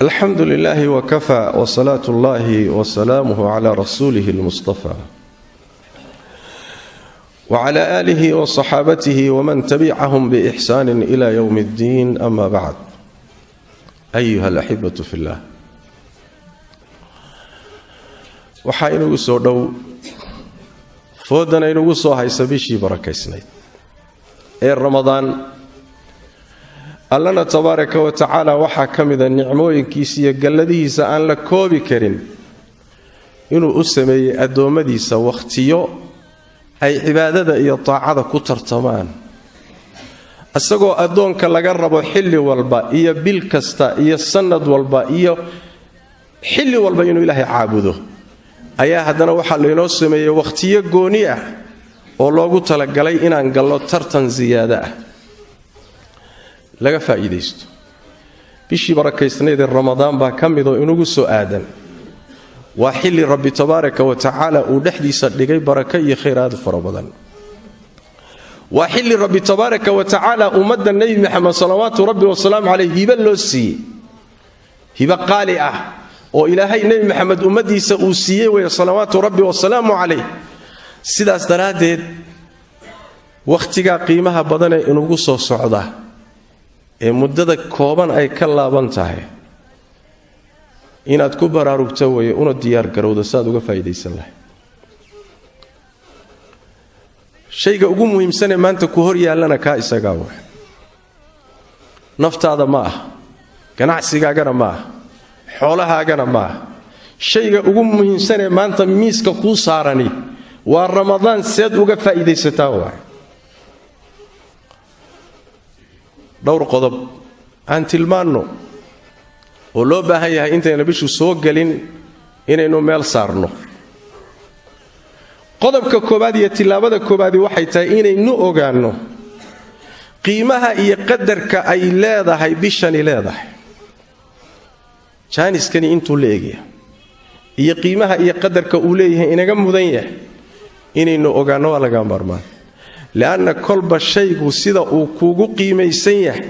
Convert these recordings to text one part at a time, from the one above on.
Alxamdu lilaahi wkafaa wsalaatu اllahi wsalaamuh cla rasuulihi اlmustafa wcla aalihi wصaxaabatihi wman tabicahum bixsaani ila ywm اddiin, ama bacd. Ayuha alaxibatu fi llah, waxaa inugu soo dhow, foodana inugu soo haysa bishii barakaysnayd ee Ramadaan. Allana tabaaraka wa tacaala waxaa ka mida nicmooyinkiisa iyo galladihiisa aan la koobi karin inuu u sameeyey addoommadiisa wakhtiyo ay cibaadada iyo taacada ku tartamaan, isagoo addoonka laga rabo xilli walba iyo bil kasta iyo sannad walba iyo xilli walba inuu Ilaahay caabudo. Ayaa haddana waxaa laynoo sameeyey wakhtiyo gooni ah oo loogu talagalay inaan gallo tartan siyaado ah, laga faa'iidaysto. Bishii barakaysnayd ee Ramadaan baa ka midoo inugu soo aadan. Waa xilli Rabbi tabaaraka wa tacaala uu dhexdiisa dhigay barako iyo khayr aad u fara badan. Waa xilli Rabbi tabaaraka wa tacaala ummadda Nebi Maxamed salawaatu Rabbi wasalaamu caleyh hibo loo siiyey, hibo qaali ah oo Ilaahay Nebi Maxamed ummaddiisa uu siiyey weeye, salawaatu Rabbi wasalaamu calayh. Sidaas daraaddeed, wakhtigaa qiimaha badanee inugu soo socda ee muddada kooban ay ka laaban tahay, inaad ku baraarugto weeye, una diyaar garowdo saaad uga faa'idaysan lahay. Shayga ugu muhiimsanee maanta ku hor yaallana kaa isagaa wa naftaada ma ah, ganacsigaagana ma ah, xoolahaagana ma ah. Shayga ugu muhiimsanee maanta miiska kuu saarani waa Ramadaan seed uga faa'iidaysataa waay. Dhowr qodob aan tilmaanno oo loo baahan yahay intayna bishu soo gelin inaynu meel saarno. Qodobka koobaad iyo tillaabada koobaadi waxay tahay inaynu ogaanno qiimaha iyo qadarka ay leedahay bishani leedahay, jaaniskani intuu la egya iyo qiimaha iyo qadarka uu leeyahay inaga mudan yahay inaynu ogaanno waa laga maarmaan. Li'anna kolba shaygu sida uu kuugu qiimaysan yahay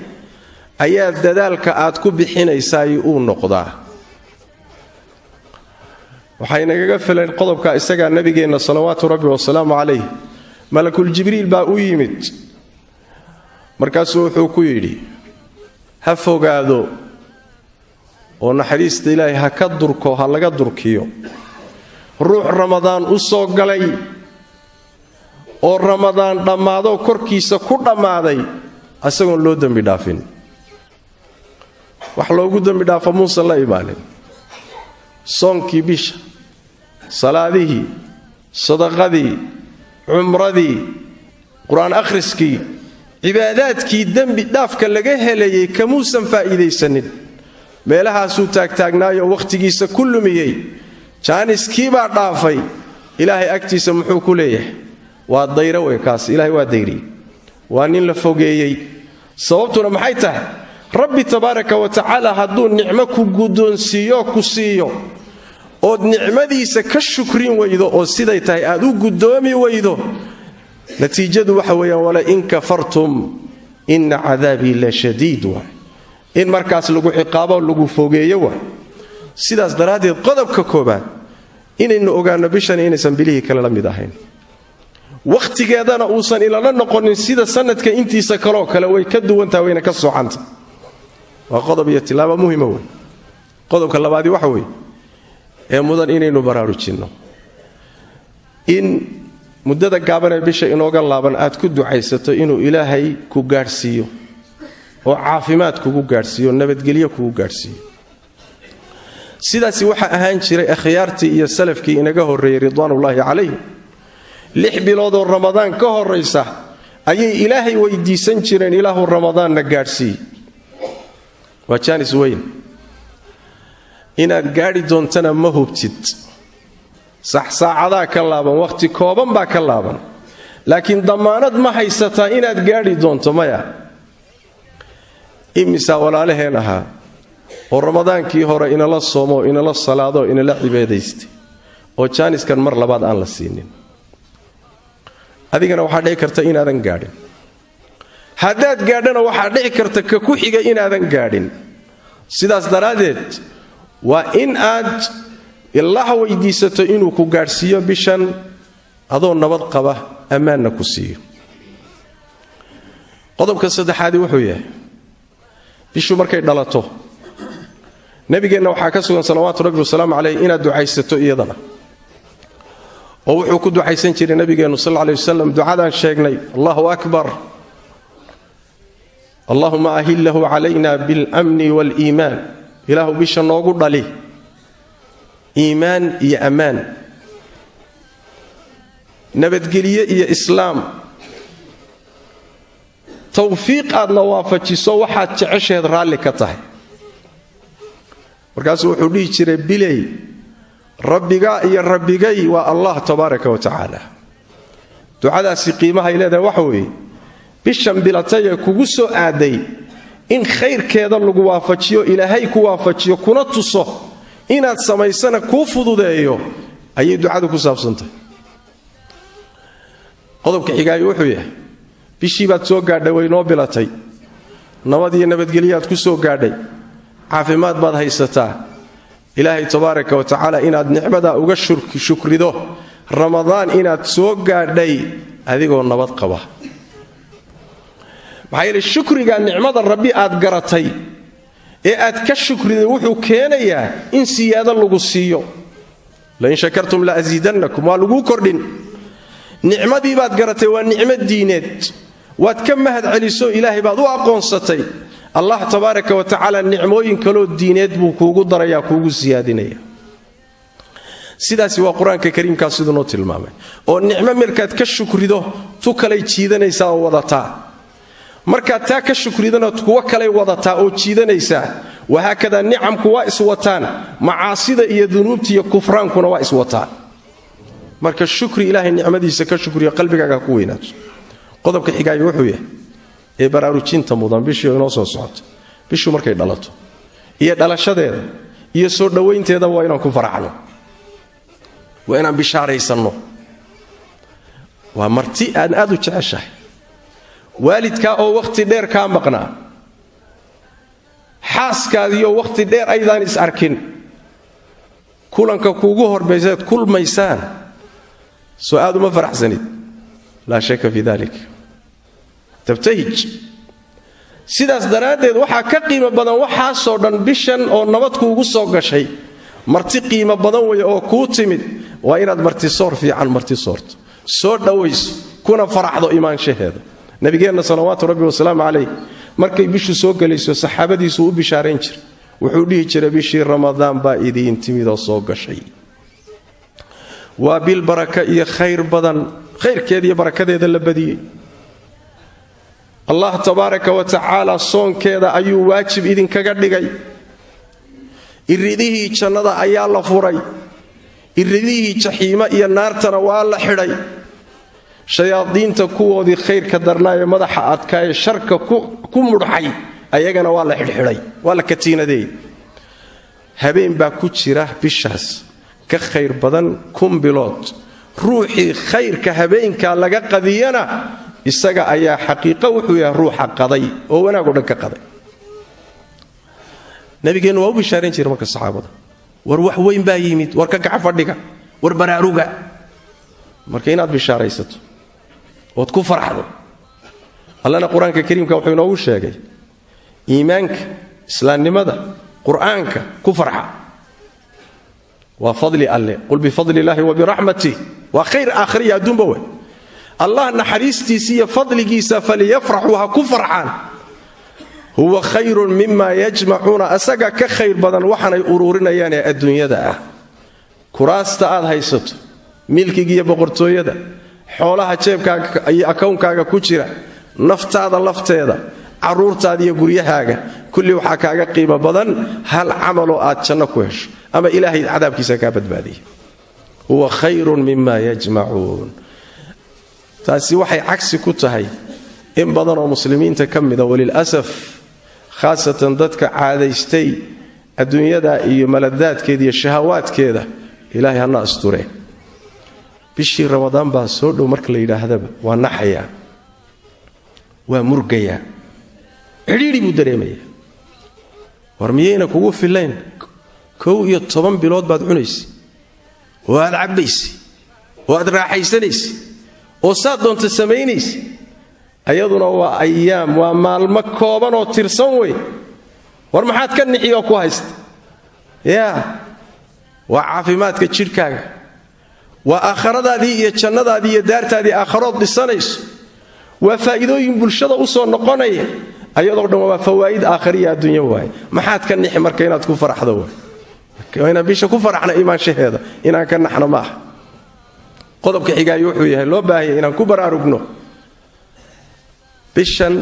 ayaa dadaalka aad ku bixinaysaay uu noqdaa. Waxaa inagaga filan qodobka isagaa nabigeenna salawaatu Rabbi wasalaamu calayh malakul Jibriil baa u yimid. Markaasuu wuxuu ku yidhi: ha fogaado oo naxariista Ilaahay ha ka durko, ha laga durkiyo ruux Ramadaan u soo galay oo Ramadaan dhammaadoo korkiisa ku dhammaaday isagoon loo dembi dhaafin. Wax loogu dembi dhaafo muusan la imaanin: soonkii bisha, salaadihii, sadaqadii, cumradii, qur-aan akhriskii, cibaadaadkii dembi dhaafka laga helayay kamuusan faa'iidaysanin. Meelahaasuu taagtaagnaayo wakhtigiisa ku lumiyey, jaaniskiibaa dhaafay. Ilaahay agtiisa muxuu ku leeyahay? Waa dayro wey kaas, Ilahay waa dayriyey, waa nin la fogeeyey. Sababtuna maxay tahay? Rabbi tabaaraka wa tacaala hadduu nicmo ku guddoonsiiyo, ku siiyo, ood nicmadiisa ka shukrin weydo oo siday tahay aad u guddoomi weydo, natiijadu waxa weeyaan: walain kafartum inna cadaabii la shadiid. Waay in markaas lagu ciqaabo, lagu fogeeyo waay. Sidaas daraaddeed, qodobka koobaad inaynu ogaanno bishani inaysan bilihii kale la mid ahayn, wakhtigeedana uusan ilala noqonin sida sanadka intiisa kaloo kale. Way ka duwantaha, wayna ka socanta. Waa qodob iyo tilaabo muhima wey. Qodobka labaadii waxa weeye ee mudan inaynu baraarujinno in muddada gaaban ee bisha inooga laaban aad ku ducaysato inuu Ilaahay ku gaadhsiiyo oo caafimaad kugu gaadhsiiyo, nabadgelyo kugu gaadhsiiyo. Sidaasi waxaa ahaan jiray akhyaartii iyo salafkii inaga horreeyey ridwaanullaahi calayhim. 6 biloodoo Ramadaan ka horraysa ayay Ilaahay weydiisan jireen: Ilaahu Ramadaanna gaadhsiiy. Waa jaanis weyn, inaad gaadhi doontana ma hubtid. Sax, saacadaa ka laaban, wakhti kooban baa ka laaban, laakiin dammaanad ma haysataa inaad gaadhi doonto? Maya. Imisaa walaalaheen ahaa oo Ramadaankii hore inala soomo, inala salaado, inala cibaadaystay oo jaaniskan mar labaad aan la siinin? Adigana waxaa dhici karta inaadan gaadhin. Haddaad gaadhana waxaa dhici karta ka ku xiga inaadan gaadhin. Sidaas daraaddeed waa in aad Illaah weydiisato inuu ku gaadhsiiyo bishan adoo nabad qaba, ammaanna ku siiyo. Qodobka saddexaadi wuxuu yahay, bishu markay dhalato nabigeenna waxaa ka sugan salawaatu rabbi wasalaamu caleyh inaad ducaysato iyadana, oo wuxuu ku ducaysan jiray nabigeennu sal alla aley wasalam ducadaan sheegnay: Allahu akbar, allahuma ahillahu calayna biاlamni waaliimaan. Ilaahu bisha noogu dhali iimaan iyo ammaan, nabadgelye iyo islaam, tawfiiq aadna waafajiso waxaad jecesheed raalli ka tahay. Markaasuu wuxuu dhihi jiray: biley, rabbigaa iyo rabbigay waa Allah tabaaraka wa tacaala. Ducadaasi qiimahay leedahay waxa weeye, bishan bilatay ee kugu soo aaday in khayrkeeda lagu waafajiyo, Ilaahay ku waafajiyo, kuna tuso, inaad samaysana kuu fududeeyo ayay ducadu ku saabsantahay. Qodobka xigaayo wuxuu yahay, bishii baad soo gaadhay, way noo bilatay, nabad iyo nabadgelyaad ku soo gaadhay, caafimaad baad haysataa. Ilaahay tabaaraka wa tacaala inaad nicmadaa uga shukrido, Ramadaan inaad soo gaadhay adigoo nabad qaba. Maxaa yeele, shukriga nicmada Rabbi aad garatay ee aad ka shukriday wuxuu keenayaa in siyaado lagu siiyo. Lain shakartum la asiidannakum, waa laguu kordhin. Nicmadii baad garatay, waa nicmo diineed, waad ka mahad celiso, Ilaahay baad u aqoonsatay. Allah tabaaraka wa tacaala nicmooyin kaloo diineed buu kuugu darayaa, kuugu siyaadinaya. Sidaasi waa Qur-aanka kariimkaa siduu noo tilmaamay, oo nicmo markaad ka shukrido tu kalay jiidanaysaa oo wadataa, markaad taa ka shukridana kuwo kalay wadataa oo jiidanaysaa. Wahaakadaa, nicamku waa iswataan, macaasida iyo dunuubta iyo kufraankuna waa iswataan. Marka shukri, Ilaahay nicmadiisa ka shukriyo, qalbigaaga ku weynaato. Qodobka xigaayo wuxuu yahay ee baraarujinta mudan, bishii inoo soo socoto, bishu markay dhalato iyo dhalashadeeda iyo soo dhowaynteedaba waa inaan ku faraxno, waa inaan bishaaraysanno. Waa marti aan aad u jeceshahay, waalidkaa oo wakhti dheer kaa maqnaa, xaaskaadiioo wakhti dheer aydaan is arkin, kulanka kuugu hormaysaad kulmaysaan, soo aad uma faraxsanid? Laa shaka fii dalik, tabtahij. Sidaas daraaddeed waxaa ka qiimo badan waxaasoo dhan bishan oo nabad kuugu soo gashay. Marti qiimo badan wey oo kuu timid. Waa inaad martisoor fiican marti soorto, soo dhowayso, kuna faraxdo imaanshaheeda. Nabigeenna salawaatu rabbi wasalaamu calayh markay bishu soo gelayso saxaabadiisu u bishaarayn jiray. Wuxuu dhihi jiray: bishii Ramadaan baa idiin timid oo soo gashay, waa bil baraka iyo khayr badan, khayrkeeda iyo barakadeeda la badiyey. Allah tabaaraka wa tacaala soonkeeda ayuu waajib idinkaga dhigay. Iridihii jannada ayaa la furay, iridihii jaxiimo iyo naartana waa la xidhay. Shayaadiinta kuwoodii khayrka darnaa ee madaxa adkaayee sharka ku mudhxay ayagana waa la xidhxidhay, waa la katiinadeey. Habeen baa ku jira bishaas ka khayr badan 1000 bilood. Ruuxii khayrka habeenkaa laga qadiyana isaga ayaa xaqiiqo wuxuu yahay ruuxa qaday oo wanaag o dhan ka qaday. Nabigeennu waa u bishaarayn jira marka saxaabada: war wax weyn baa yimid, war ka kaca fadhiga, war baraaruga. Marka inaad bishaaraysato ood ku farxdo. Allana Qur-aanka kariimka wuxuu inoogu sheegay iimaanka, islaamnimada, Qur-aanka ku farxa waa fadli Alle. Qul bifadli illaahi wa biraxmatih, waa khayr aakhiriya adduunba wey. Allah naxariistiisa iyo fadligiisa faliyafraxuu, ha ku farxaan, huwa khayrun mima yajmacuuna, asaga ka khayr badan waxaanay uruurinayaan ee adduunyada ah. Kuraasta aad haysato, milkiga iyo boqortooyada, xoolaha jeebkaaga iyo akownkaaga ku jira, naftaada lafteeda, carruurtaada iyo guryahaaga, kulli waxaa kaaga qiimo badan hal camaloo aad janno ku hesho ama Ilaahay cadaabkiisa kaa badbaadiya. Huwa khayrun mima yajmacuun. Taasi waxay cagsi ku tahay in badan oo muslimiinta ka mida, walilasaf, khaasatan dadka caadaystay adduunyada iyo maladaadkeeda iyo shahawaadkeeda. Ilaahay hana asture. Bishii Ramadaan baa soo dhow marka la yidhaahdaba waa naxayaa. Waa murgayaa, cidhiidhi buu dareemayaa. War miyayna kugu fillayn 11 bilood baad cunaysa oo aad cabbaysa oo aad raaxaysanaysa oo saad doonta samaynaysa? Ayaduna waa ayaam, waa maalmo kooban oo tirsan wey. War maxaad ka nixiyoo ku haysta? Yaa waa caafimaadka jidhkaaga, waa aakhiradaadii iyo jannadaadii iyo daartaadii aakharood dhisanayso, waa faa'iidooyin bulshada u soo noqonaya. Ayadoo dhan waa fawaa'id aakhiriya adduunyo waaye. Maxaad ka nixi marka? Inaad ku faraxdo waay, inaan bisha ku faraxna imaanshaheeda, inaan ka naxno maaha. Qodobka xigaayo wuxuu yahay loo baahanya inaan ku baraarugno bishan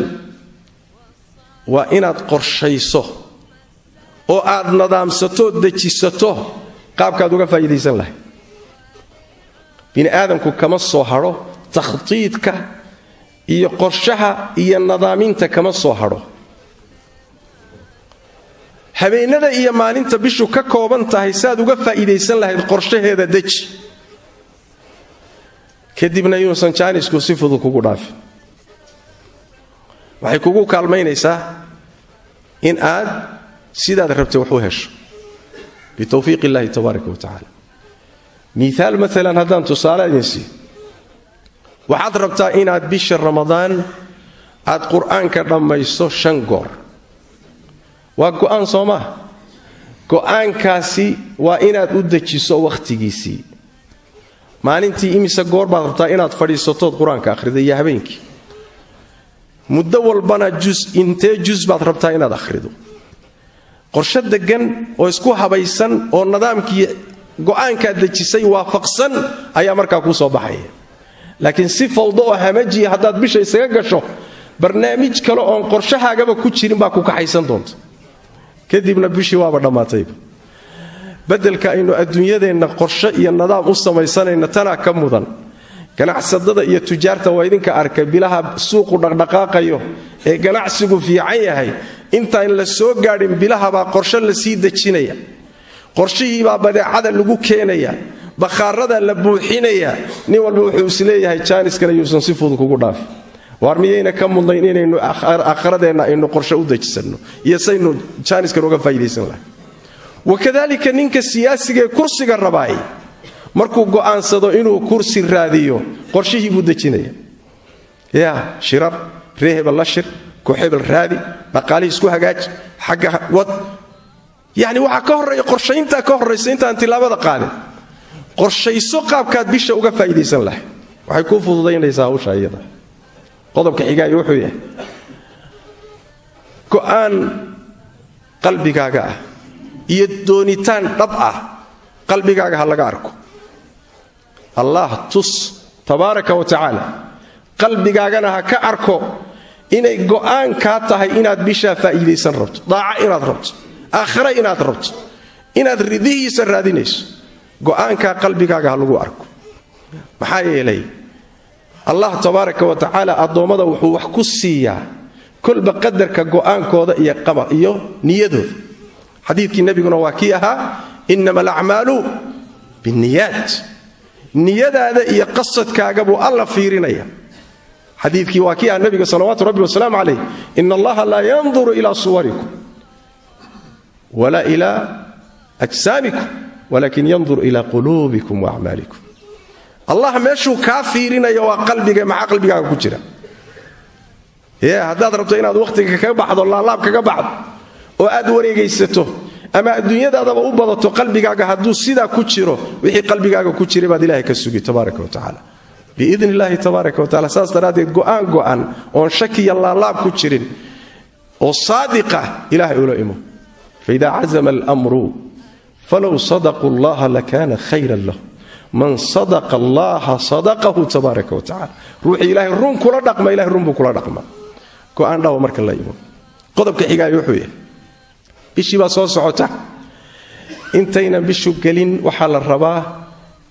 waa inaad qorshayso oo aad nadaamsato, dejisato qaabkaad uga faa'iidaysan lahay. Bini aadamku kama soo hadho takhtiidka iyo qorshaha iyo nadaaminta, kama soo hadho. Habeenada iyo maalinta bishu ka kooban tahay saaad uga faa'iidaysan lahayd qorshaheeda deji. Kadibna yuusan jaanisku si fudud kugu dhaafin. Waxay kugu kaalmaynaysaa in aad sidaad rabtay wax u hesho bitawfiiq illaahi tabaaraka wa tacaala. Miaal maalan, haddaan tusaale idin siiyo, waxaad rabtaa inaad bisha Ramadaan aad Qur-aanka dhammayso shan goor. Waa go'aan, soo maa? Go'aankaasi waa inaad u dejiso wakhtigiisii. Maalintii imise goor baad rabtaa inaad fadhiisatood Qur-aanka akhrida, iyo habeenkii? Muddo walbana jus intee jus baad rabtaa inaad akhrido? Qorshe deggan oo isku habaysan oo nidaamkii go'aankaad dejisay waafaqsan ayaa markaa kuu soo baxaya. Laakiin si fawdo oo hamajiya haddaad bisha isaga gasho, barnaamij kale oon qorshahaagaba ku jirin baa ku kaxaysan doonta. Kadibna bishii waaba dhammaatayba. Beddelka aynu adduunyadeenna qorshe iyo nidaam u samaysanayna, tanaa ka mudan. Ganacsadada iyo tujaarta waa idinka arkay bilaha suuqu dhaqdhaqaaqayo ee ganacsigu fiican yahay. Intaan la soo gaadhin bilahabaa qorshe la sii dejinaya, qorshihiibaa badeecada lagu keenaya, bakhaarada la buuxinaya. Nin walba wuxuu isleeyahay jaaniskale yuusan si fudud kugu dhaafin. Waar miyayna ka mudnayn inaynu aakhiradeenna aynu qorshe u dejisanno iyo saynu jaaniskan uga faa'idaysan lahay? Wakadalika ninka siyaasigaee kursiga rabaay, markuu go'aansado inuu kursi raadiyo, qorshihii buu dejinaya. Ya shirar ree hebel la shir, koox hebel raadi, dhaqaalihii isku hagaaji, xagga wad. Yacni waxaa ka horreeya qorshayntaa ka horraysa intaan tilaabada qaadin. Qorshayso qaabkaad bisha uga faa'iidaysan lahay, waxay kuu fududaynaysaa hawsha iyada. Qodobka xigaayo wuxuu yahay go'aan qalbigaaga ah iyo doonitaan dhab ah qalbigaaga ha laga arko. Allah tus tabaaraka wa tacaala, qalbigaagana ha ka arko inay go'aan kaa tahay inaad bishaa faa'iidaysan rabto, daaca inaad rabto, aakhira inaad rabto, inaad ridihiisa raadinayso. Go'aankaa qalbigaaga ha lagu arko. Maxaa yeelay, Allah tabaaraka wa tacaala addoommada wuxuu wax ku siiyaa kolba qadarka go'aankooda iyo iyo niyadooda. Xadiidkii Nebiguna waa kii ahaa "Innama alacmaalu binniyaat". Niyadaada iyo qasadkaaga buu Alla fiirinaya. Xadiidkii waa kii ahaa Nebiga salawaatu rabbi wasalaamu calayh: "Ina Allaha laa yanduru ilaa suwarikum walaa ilaa ajsaamikum, walakin yandur ilaa quluubikum wa acmaalikum". Allah meeshuu kaa fiirinaya waa qalbiga. Maxaa qalbigaaga ku jira? Ye haddaad rabto inaad wakhtiga kaga baxdo, laalaab kaga baxdo oo aad wareegaysato ama adduunyadaadaba u badato, qalbigaaga hadduu sidaa ku jiro, wixii qalbigaaga ku jiray baad Ilahay ka sugi tabaaraka wa tacaala, biidni illaahi tabaaraka wa tacala. Saas daraaddeed go'aan go'an oon shakiya laalaab ku jirin oo saadiqa Ilahay ula imo. Faida cazama almru falow sadaquu allaha lakana khayran lahu. Man sadaqa Allaha sadaqahu tabaaraka wa tacala. Ruuxii Ilaahay run kula dhaqma, Ilahay run buu kula dhaqma. Go'aan dhaba marka la imo. Qodobka xigaayo wuxuu yahay, bishii baa soo socota. Intaynan bishu gelin waxaa la rabaa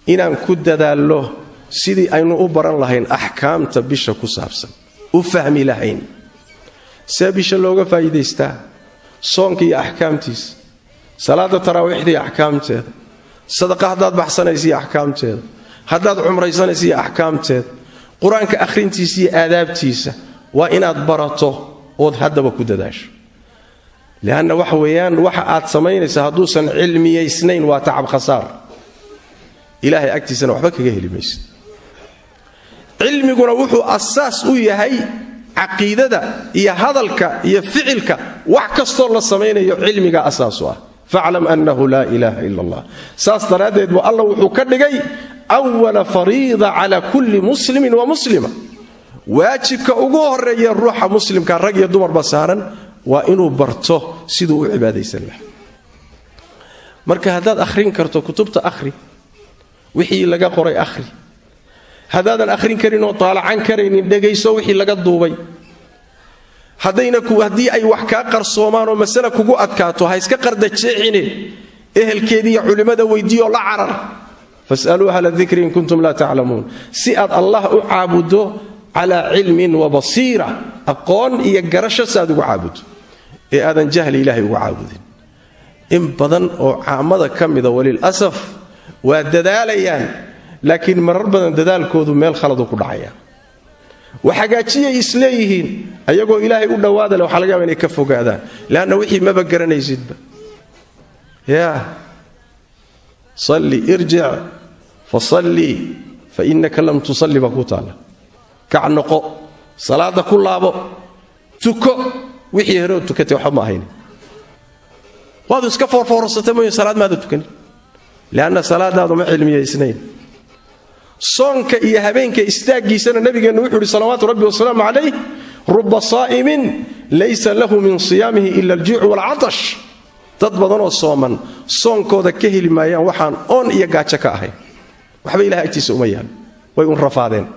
inaan ku dadaallo sidii aynu u baran lahayn axkaamta bisha ku saabsan, u fahmi lahayn see bisha looga faa'iidaystaa, soonka iyo axkaamtiisa, salaada taraawiixda iyo axkaamteeda, sadaqa haddaad baxsanaysa iyo axkaamteeda, haddaad cumraysanaysa iyo axkaamteeda, Qur-aanka akhrintiisa iyo aadaabtiisa. Waa inaad barato ood haddaba ku dadaasho, lianna waxa weeyaan waxa aad samaynaysa hadduusan cilmiyaysnayn waa tacab khasaar, Ilaahay agtiisana waxba kaga heli maysid. Cilmiguna wuxuu asaas u yahay caqiidada iyo hadalka iyo ficilka. Wax kastoo la samaynayo cilmiga asaas u ah. Faclam annahu laa ilaaha ila Allah. Saas daraaddeed bu Alla wuxuu ka dhigay awala fariida cala kulli muslimin wa muslima. Waajibka ugu horeeya ruuxa muslimka, rag iyo dumarba saaran, waa inuu barto siduu u cibaadaysan lahaa. Marka haddaad akhrin karto kutubta, akhri wixii laga qoray, akhri. Haddaadan akhrin karin oo taalacan karaynin, dhegayso wixii laga duubay. Haddayna haddii ay wax kaa qarsoomaan oo masale kugu adkaato, ha iska qardajeexine, ehelkeediiyo culimmada weydiiyoo la carar. Fas'aluu ahla dikri in kuntum laa taclamuun. Si aad Allah u caabuddo calaa cilmin wa basiira, aqoon iyo garasho si aad ugu caabuddo ee aadan jahli Ilaahay ugu caabudin. In badan oo caamada ka mida, walilasaf, waa dadaalayaan, laakiin marar badan dadaalkoodu meel khaladu ku dhacaya. Wax hagaajiyay isleeyihiin, ayagoo Ilaahay u dhowaada le, waxa laga yaba inay ka fogaadaan, leanna wixii maba garanaysidba. Yaa salli, irjic fasallii fa innaka lam tusalli baa ku taalla. Kac, noqo, salaadda ku laabo, tuko. Wixii horeo tukatay waxba ma ahayn, waadu iska foorfoorsatay mooye, salaad maada tukanin, leanna salaadaadu ma cilmiyaysnayn. Soonka iyo habeenka istaaggiisana nabigeennu wuxuu uhi, salawaatu rabbi wasalaamu calayh: "Ruba saa'imin laysa lahu min siyaamihi ila aljuucu waalcatash." Dad badanoo sooman soonkooda ka heli maayaan waxaan oon iyo gaajo ka ahayn, waxba Ilahay agtiisa uma yaal, way un rafaadeen.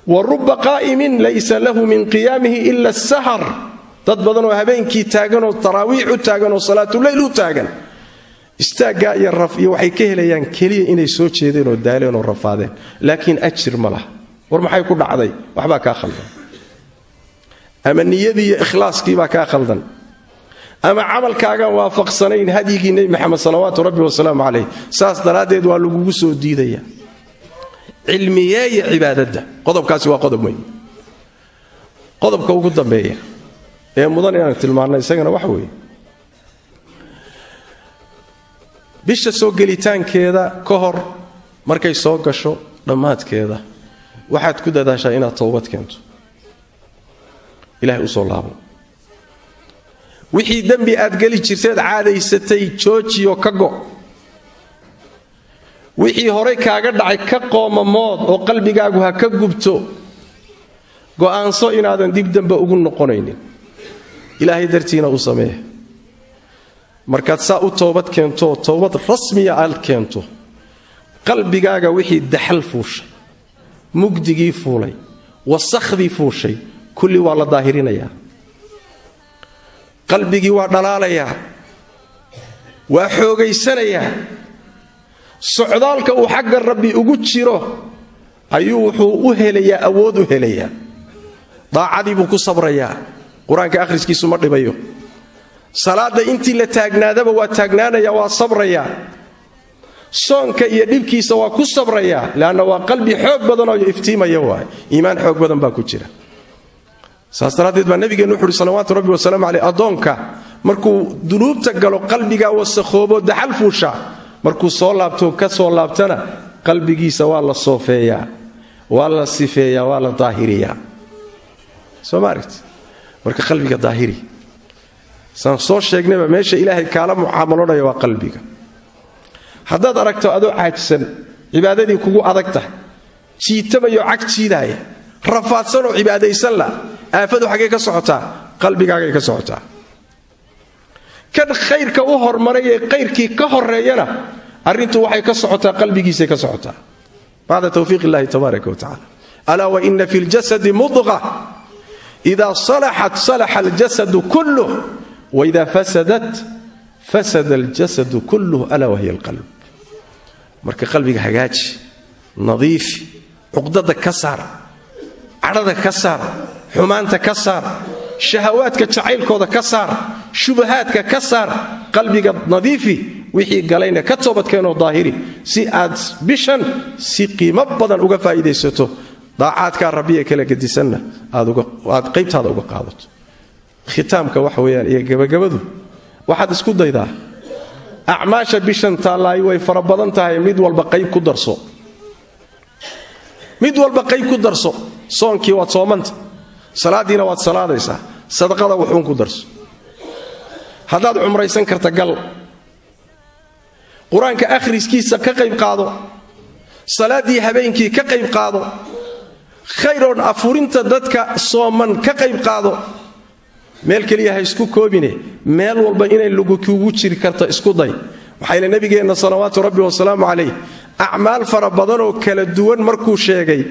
Wa ruba qaa'imin laysa lahu min qiyaamihi ila asahar. Dad badanoo habeenkii taaganoo taraawiix u taagan oo salaatuleyl u taagan, istaaggaa iyo iyo waxay ka helayaan keliya inay soo jeedeen oo daaleen oo rafaadeen, laakiin ajir ma laha. War maxay ku dhacday? Waxbaa kaa khaldan, ama niyadii iyo ikhlaaskiibaa kaa khaldan, ama camalkaagaan waafaqsanayn hadyigii Nebi Maxamed, salawaatu rabbi wasalaamu calayh. Saas daraaddeed waa lagugu soo diidaya. Cilmiyeeya cibaadadda. Qodobkaasi waa qodob weyn. Qodobka ugu dambeeya ee mudan inaan tilmaanno isagana waxa weeye: bisha soo gelitaankeeda ka hor, markay soo gasho, dhammaadkeeda, waxaad ku dadaashaa inaad towbad keento, Ilahay usoo laabo. Wixii dembi aad geli jirteed caadaysatay joojiyo, ka go'. Wixii horay kaaga dhacay ka qoomamood oo qalbigaagu ha ka gubto. Go'aanso inaadan dib dembe ugu noqonaynin, Ilaahay dartiina u sameeya. Markaad saa u toobad keento, towbad rasmiya aad keento, qalbigaaga wixii daxal fuushay, mugdigii fuulay, wasakhdii fuushay, kulli waa la daahirinayaa. Qalbigii waa dhalaalayaa, waa xoogaysanayaa. Socdaalka uu xagga Rabbi ugu jiro ayuu wuxuu u helayaa, awood u helayaa. Daacadii buu ku sabrayaa. Qur-aanka akhriskiisu ma dhibayo. Salaadda intii la taagnaadaba waa taagnaanaya, waa sabrayaa. Soonka iyo dhibkiisa waa ku sabrayaa, leanna waa qalbi xoog badanoo iftiimaya waay, iimaan xoog badan baa ku jira. Saas daraaddeed baa nabigeennu wuxu uhi, salawaatu rabbi wasalaamu caleyh: addoonka markuu dunuubta galo, qalbigaa wasakhoobo, daxal fuusha. Markuu soo laabto, ka soo laabtana, qalbigiisa waa la soofeeyaa, waa la sifeeyaa, waa la daahiriyaa. Soo ma aragti? Marka qalbiga daahiri. Saan soo sheegnayba, meesha Ilaahay kaala mucaamaloonaya waa qalbiga. Haddaad aragto adoo caajisan, cibaadadii kugu adag tahay, jiitamayo, cag jiidaaya, rafaadsanoo cibaadaysan la, aafadu xaggay ka socotaa? Qalbigaagay ka socotaa. Kan khayrka u hormaray ee khayrkii ka horeeyana, arrintu waxay ka socotaa qalbigiisay ka socotaa, bacda tawfiiq illahi tabaaraka wa tacala. Alaa wa ina fi ljasadi mudqa, ida salaxat salaxa aljasadu kulluh, waida fasadat fasada aljasadu kulluh, alaa wahiya alqalb. Marka qalbiga hagaaji, nadiifi, cuqdada ka saar, cadhada ka saar, xumaanta ka saar, shahawaadka jacaylkooda ka saar, shubahaadka ka saar. Qalbiga nadiifi, wixii galayna ka toobadkeenoo daahiri, si aad bishan si qiimo badan uga faa'iidaysato. Daacaadkaa rabbiya kala gedisanna aad qaybtaada uga qaadato. Khitaamka waxa weeyaan iyo gabagabadu, waxaad isku daydaa acmaasha bishan taallaayi way fara badan tahay, mid walba qayb ku darso, mid walba qayb ku darso. Soonkii waad soomanta, salaaddiina waad salaadaysaa, sadaqada wuxuun ku darso. Haddaad cumraysan karta gal, qur-aanka akhriskiisa ka qayb qaado, salaaddii habeenkii ka qayb qaado, khayroon afurinta dadka sooman ka qayb qaado. Meel keliya ha isku koobine, meel walba inay lagu kugu jiri karta isku day. Maxaa nabigeenna salawaatu rabbi wasalaamu calayh acmaal fara badanoo kala duwan markuu sheegay,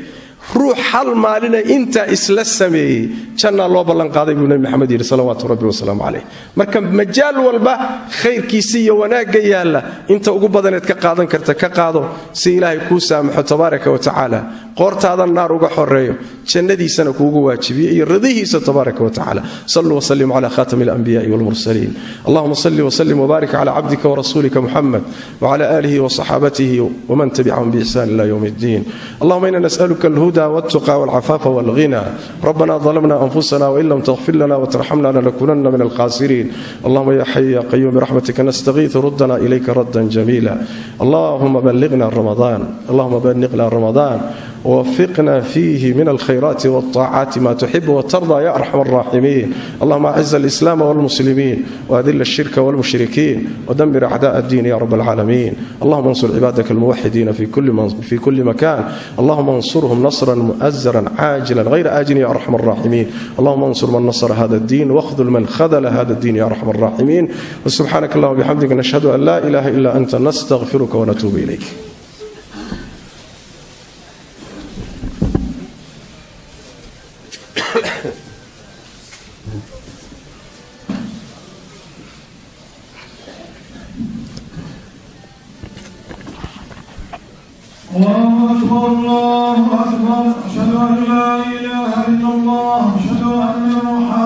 ruux hal maalina intaa isla sameeyey jannaa loo ballanqaaday buu nebi Maxamed yidhi salawaatu rabbi wasalaamu calayh. Marka majaal walba khayrkiisi iyo wanaagga yaalla inta ugu badaneed ka qaadan karta ka qaado, si Ilaahay kuu saamaxo tabaaraka wa tacaala, qoortaadan naar uga xoreeyo, jannadiisana kuugu waajibiyo iyo ridihiisa tabaaraka wa tacaala. Saluu wasallimu cala khatami alanbiyaai walmursaliin. Allahuma salli wasallim wbaarik cala cabdika warasuulika Muxamed wcala aalihi waصaxaabatihi waman tabicahum biixsan ila ywm اddiin. Allahuma ina nas'aluka alhuda والتقى والعفاف والغنى. ربنا ظلمنا أنفسنا وإن لم تغفر لنا وترحمنا لنكونن من الخاسرين. اللهم يا حي يا قيوم برحمتك نستغيث، ردنا إليك ردا جميلا. اللهم بلغنا رمضان، اللهم بلغنا رمضان، ووفقنا فيه من الخيرات والطاعات ما تحب وترضى يا أرحم الراحمين. اللهم أعز الإسلام والمسلمين، وأذل الشرك والمشركين، ودمر أعداء الدين يا رب العالمين. اللهم انصر عبادك الموحدين في كل مكان. اللهم انصرهم نصرا مؤزرا عاجلا غير آجل يا أرحم الراحمين. اللهم انصر من نصر هذا الدين، واخذل من خذل هذا الدين يا أرحم الراحمين. وسبحانك اللهم وبحمدك، نشهد أن لا إله إلا أنت، نستغفرك ونتوب إليك. الله أكبر، الله أكبر، أشهد أن لا إله إلا الله، أشهد أن محمدا